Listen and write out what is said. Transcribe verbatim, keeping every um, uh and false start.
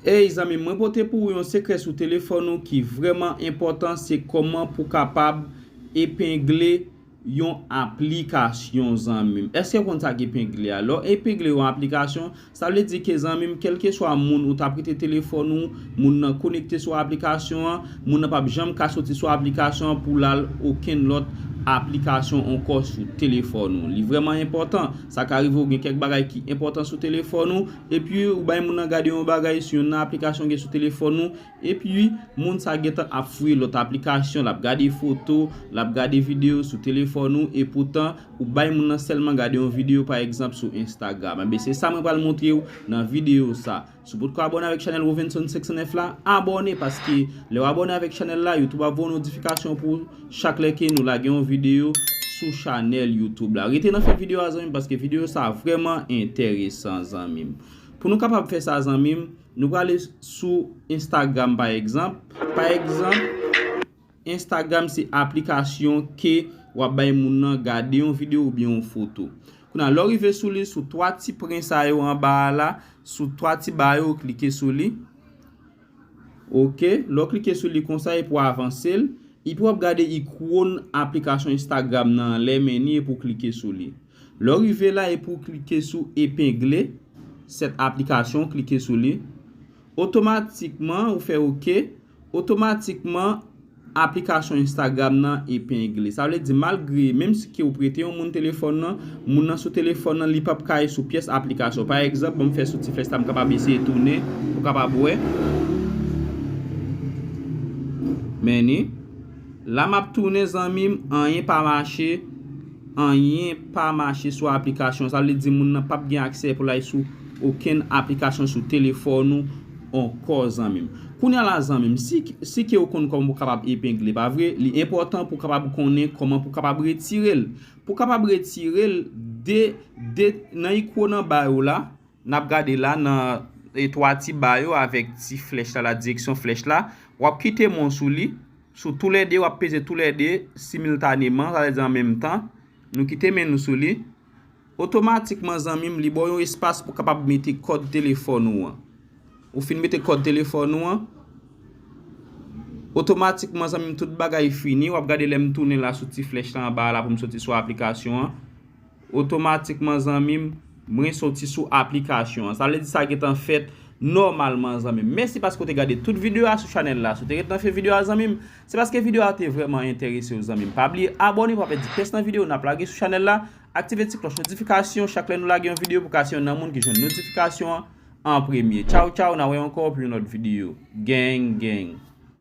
Ey zanmi m, mwen pote pou ou yon sekrè sou telefòn ou ki vrèman enpòtan, se kòman pou kapab epengle yon aplikasyon, zanmi m. Èske w konn sa k epengle a? Lè w epengle yon aplikasyon, sa vle di ke, zanmi m, kèlkeswa moun ou t ap rete telefòn ou, moun nan konekte sou aplikasyon an, moun nan p ap janm ka soti sou aplikasyon an pou l al okenn lòt aplikasyon ankò sou telefòn ou. Li vrèman enpòtan. Sa ka rive w gen kèk bagay ki enpòtan sou telefòn ou, epi ou bay moun nan gade yon bagay sou youn nan aplikasyon gen sou telefòn ou, epi moun sa gentan ap fouye lòt aplikasyon, l ap gade foto, l ap gade videyo sou telefòn ou, epoutan ou bay moun nan sèlman gade yon videyo, pa egzanp, sou Instagram. Enben, se sa mwen pral montre w nan videyo sa. Si w potko abòne avèk chanèl Rovenson senk san nèf la, abòne, paske lè w abòne avèk chanèl la, YouTube ap voye yon notifikasyon pou ou chak lè ke nou lage yon videyo sou chanèl YouTube la. Rete nan fen videyo a, zanmi m, paske videyo sa vrèman enteresan, zanmi m. Pou nou kapab fè sa, zanmi m, nou prale sou Instagram, pa egzanp. Pa egzanp, Instagram se aplikasyon ke w ap bay moun nan gade yon videyo oubyen yon foto. Kounye a, lè w rive sou li, sou twa ti pwen sa yo anba a la, sou twa ti ba yo, w klike sou li. Oke, lè w klike sou li konsa, epi w avanse l, epi w ap gade ikwòn aplikasyon Instagram nan anlè men li, epi w klike sou li. Lè w rive la, epi w klike sou epengle, sèt aplikasyon, w klike sou li. Otomatikman, ou fè oke. Otomatikman, aplikasyon Instagram nan epengle. Sa vle di, malgre, menm si ke ou prete yon moun telefòn nan, moun nan sou telefòn nan, li p ap ka al sou pyès aplikasyon. Pa egzanp, ban m fè sou ti flèch la, m kapab eseye tounen, pou kapab wè. Men ni. La m ap tounen, zanmi m, anyen pa mache, anyen pa mache sou aplikasyon. Sa vle di moun nan p ap gen aksè pou l al sou okenn aplikasyon sou telefòn ou ankò, zanmi m. Kounye a la, zanmi m, si, si ke ou konn kòman pou kapab epengle, pa vre? Li enpòtan pou kapab konnen kòman pou kapab retire l. Pou kapab retire l, de, de, nan ikwòn anba yo la, n ap gade la nan, e, twa ti ba yo avèk ti flèch la, la direksyon flèch la. W ap kite men w sou li, sou toulède, w ap peze toulède similtaneman, sa vle di an menm tan. Nou kite men nou sou li. Otomatikman, zanmi m, li ba w yon espas pou kapab mete kòd telefòn ou an. Ou fin mete kòd telefòn ou an, otomatikman, zanmi m, tout bagay fini. W ap gade lè m tounen la sou ti flèch la anba la pou m soti sou aplikasyon an. Otomatikman, zanmi m, mwen soti sou aplikasyon an. Sa vle di sa gentan fèt nòmalman, zanmi m. Mèsi paske w te gade tout videyo a sou chanèl la. Si w te ret nan fen videyo a, zanmi m, se paske videyo a te vrèman enterese w, zanmi m. Pa bliye abòne pou w pa pèdi pyès nan videyo n ap lage sou chanèl la. Aktive ti klòch notifikasyon chak lè nou lage yon videyo pou w ka se youn nan moun ki jwenn notifikasyon an an premye. Tchaw, tchaw, n a wè ankò pou yon lòt videyo. Gang, gang.